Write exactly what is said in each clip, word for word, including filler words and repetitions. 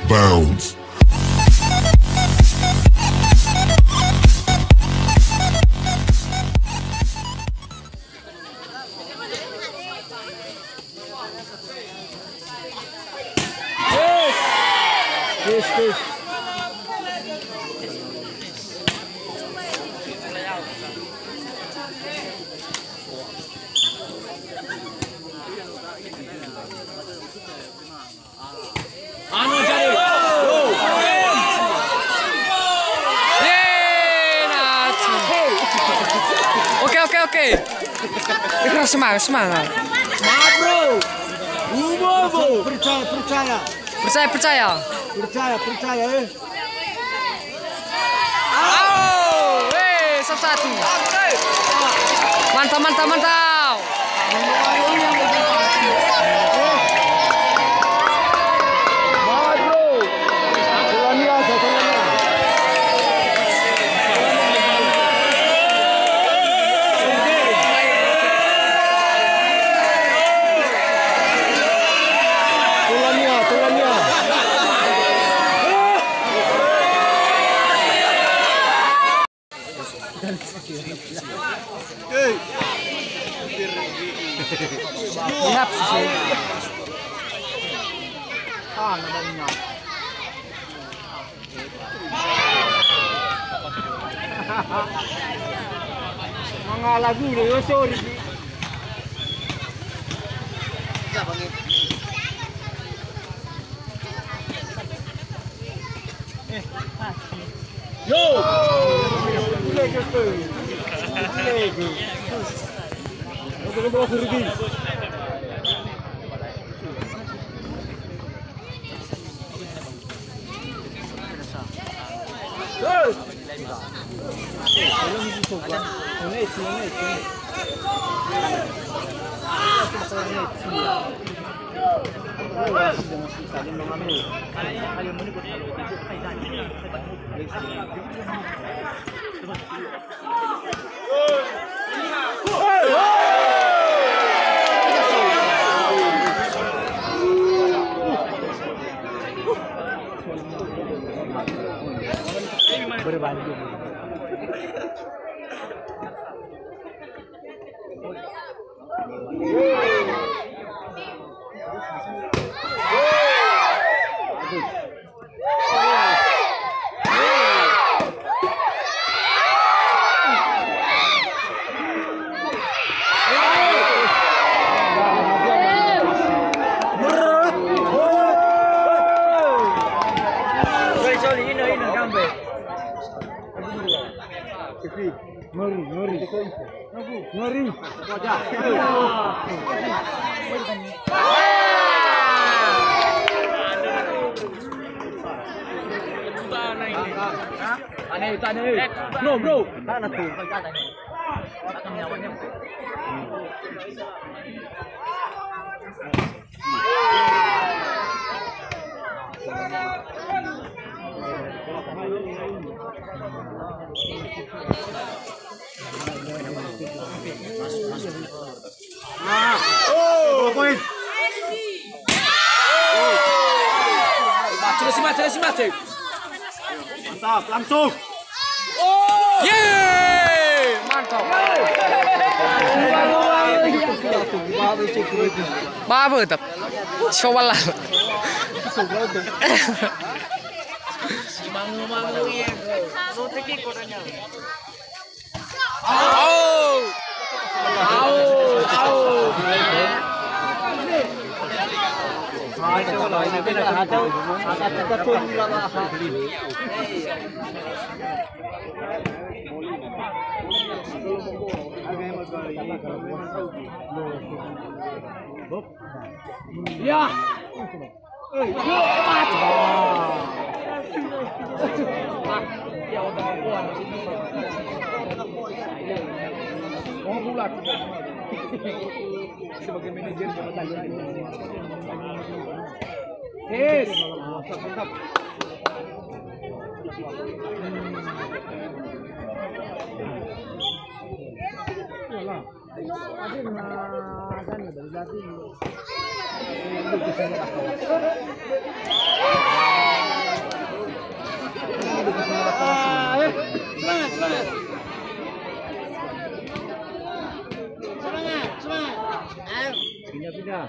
Bounce. Yes. Yes, yes. Anu jari. Go. Penalti. Oke, oke, oke. Ikra, semangat, semangat. Ma, bro. Uma, bro. Percaya, percaya. Percaya, percaya. Percaya, percaya, eh. Au, eh, satu satu. Mantap, mantap, mantap. Mangala gula, yo, sorry. Yo! Sorry, sorry, ino, ino, gambe. Ngeri, ngeri. Ngeri. Ane, tane. No, bro. Mana tuh? Mate, si mate, si mate. Mantap, langsung. Yeay, mantap. Ba, tetap. Sowala. Au. Au, au. Ya. Sebagai manajer. Yes. Semangat, semangat. Pindah, pindah.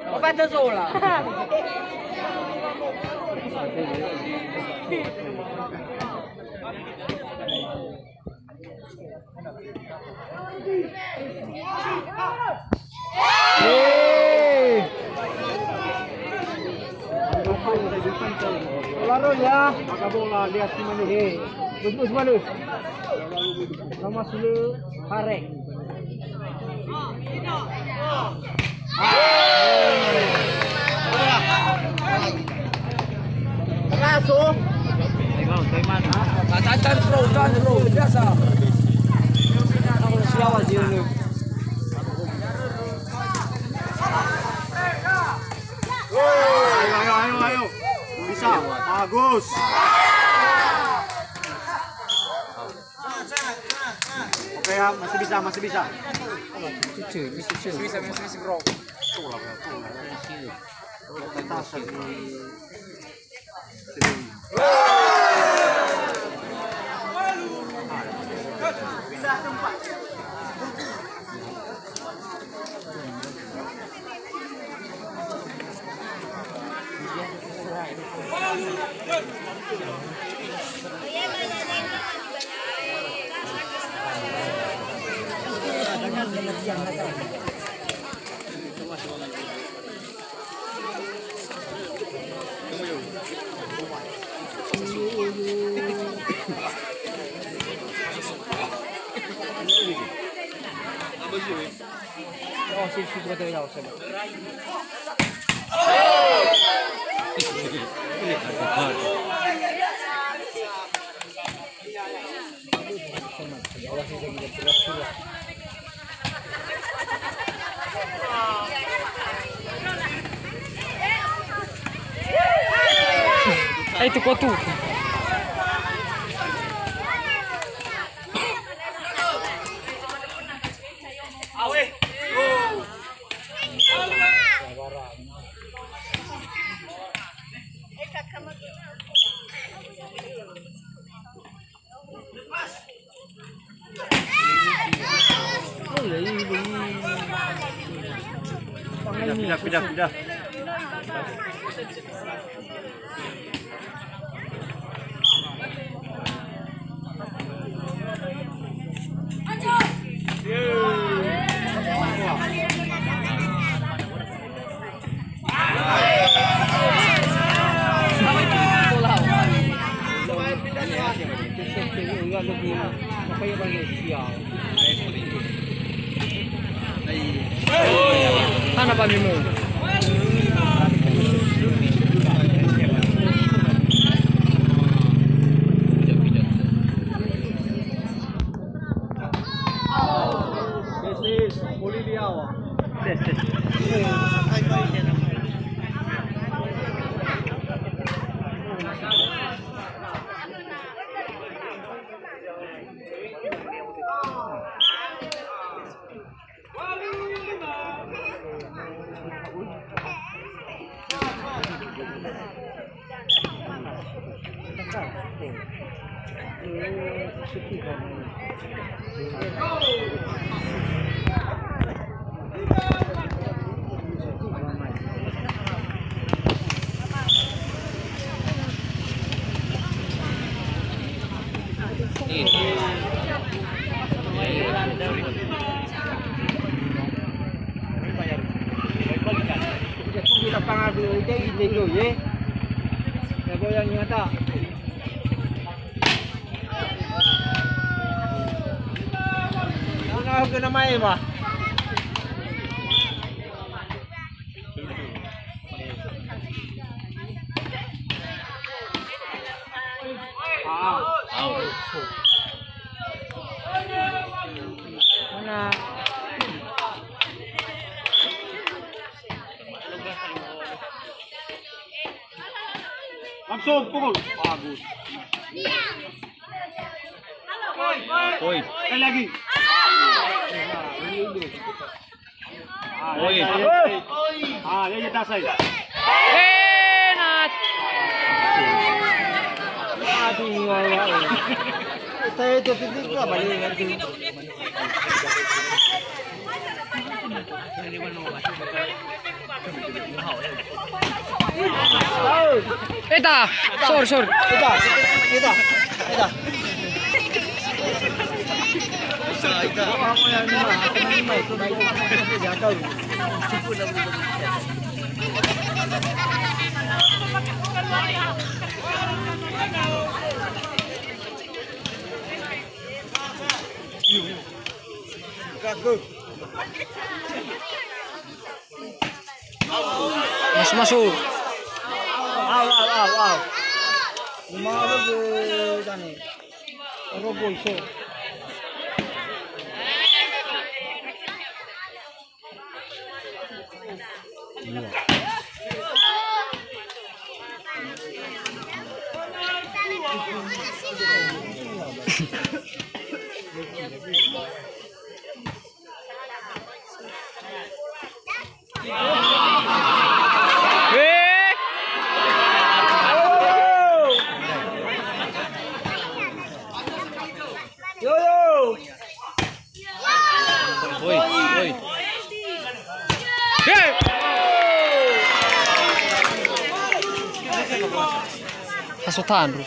Ho fato sola. Laro ya, maka bola dia si mana he. Bagus, bagus, bagus. Sama sulu. Harek. Langsung. Tahan, tahan, bro, tahan, bro. Biasa. Siawa, Jil. Ayo, ayo, ayo, ayo. Bisa. Bagus. Oke ya, masih bisa, masih bisa. Masih bisa, masih bisa, bro. Hai, tuko tu. Pindah, pindah, pindah, pindah. Hana ba memo. Tes, tes, polili awa. Tes, tes. Langsung pukul. Bagus. Poin. Sekali lagi. Oi. Ah, ya, ya, tasai. Eh, nat. Aduh, ya, ya. Saya itu titik apa ni? Eta, sor, sor. Eta, eta, eta. Masuk, masuk. Au, au, au, au. Lima apa ke tadi? Robo iso. Oi, oi. Aso tanru.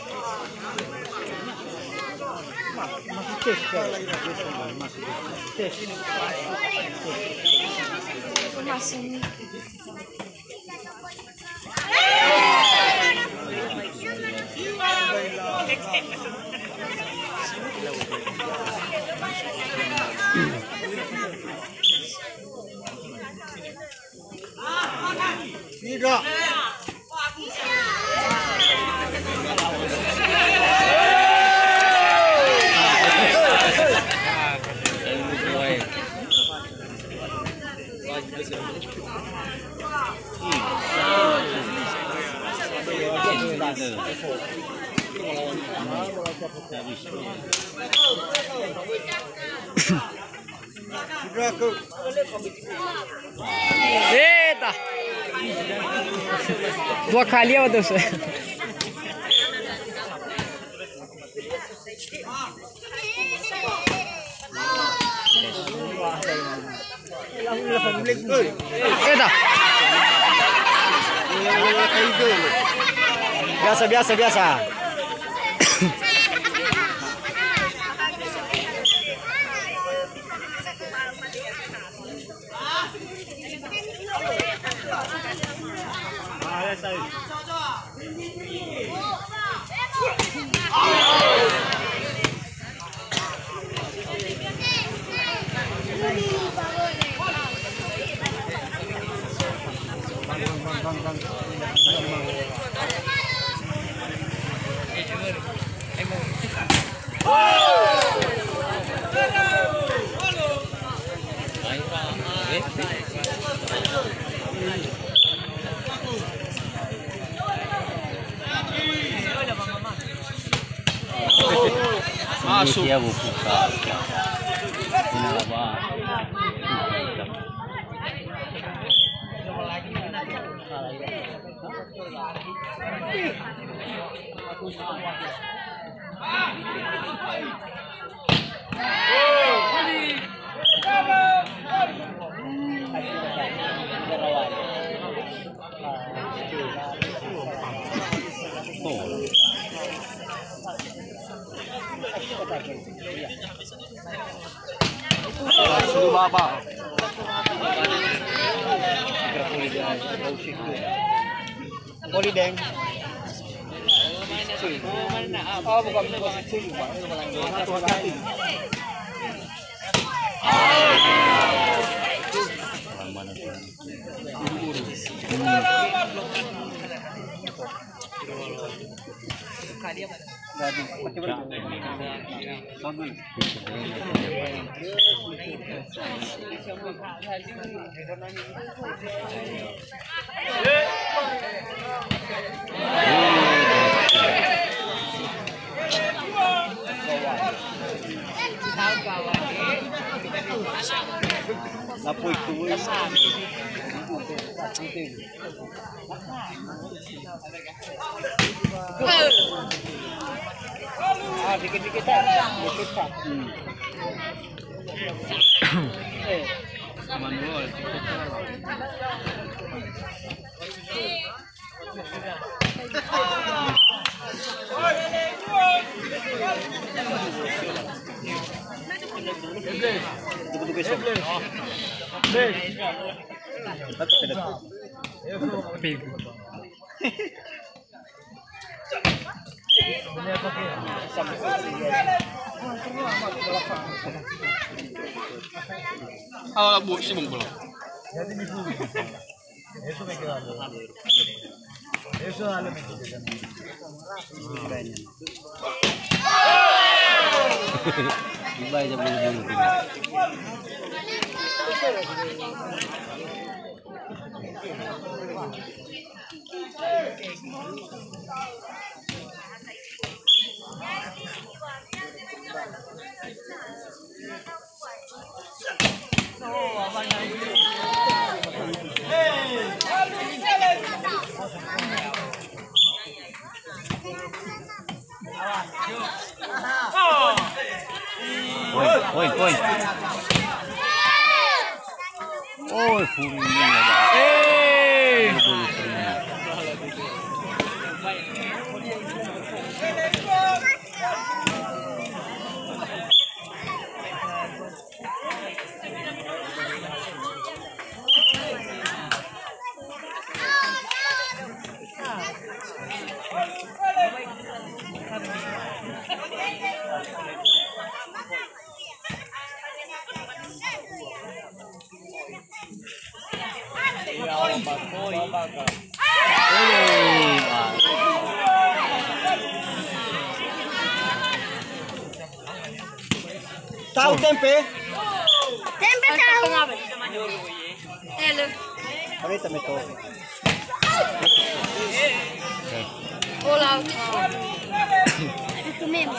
Eita. Dua kali apa tuh? Eta. Biasa, biasa, biasa. Masuk. Suruh Bapak. Poli, Deng. Oh, bukan, bukan. Lapoi tu. Ah, dikit-dikit, ah. Dikit, ah. Hmm. Eh. Manual. Awal bu si bung pulang. Poin, poin, poin. Oi, furi ini. Eh. Tahu tempe? Tempe tahu. Telu. Kami tempe tahu. Ola. Itu meme.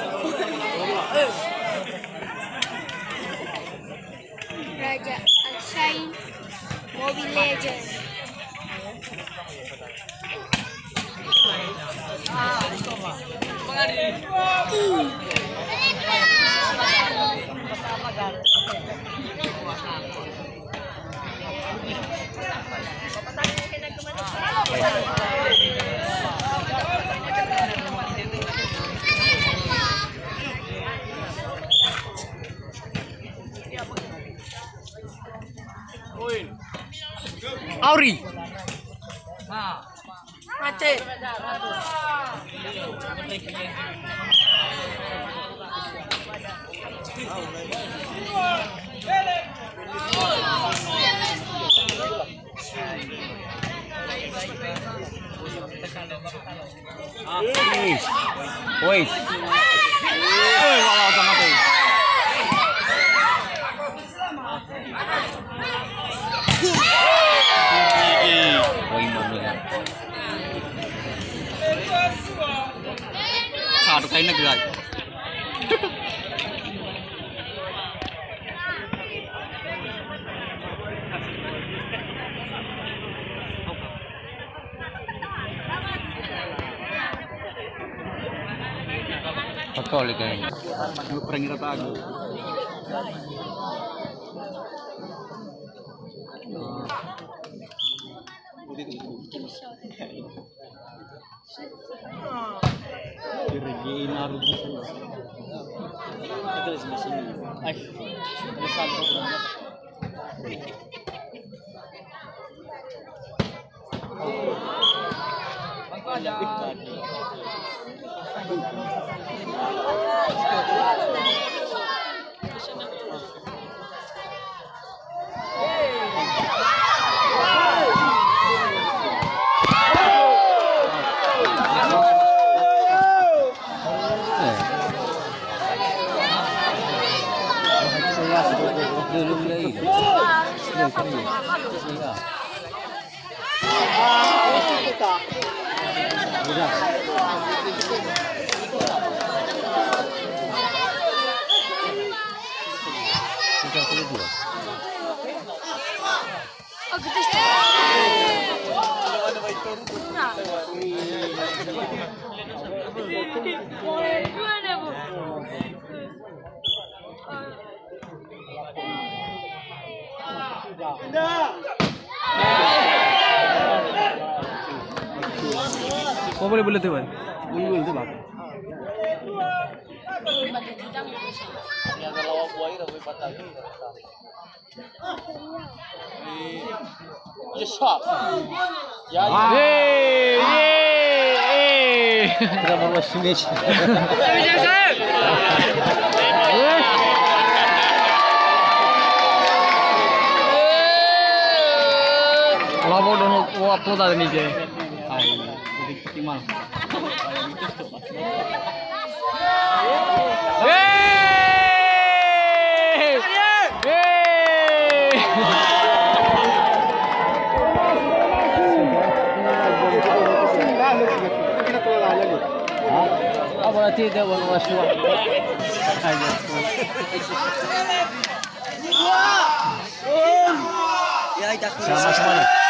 Raja Aksai Mobile Legend. Auri. Mate. Woi. Woi, wala sama tu. Woi, mana? Satu kali nak gerak. Betul itu. Perang kita tahu. Tiga puluh dua. Oh, boleh, boleh tuh, Bang. Boleh, boleh tuh, Bang. Yes, shot. Ya, ya. Hey, hey, hey. Tidak berubah sini. Labo dono wa poda ni je. Ai, jadi timal. Yeay! Yeay! Apa nanti dia baru masuk? Sama-sama.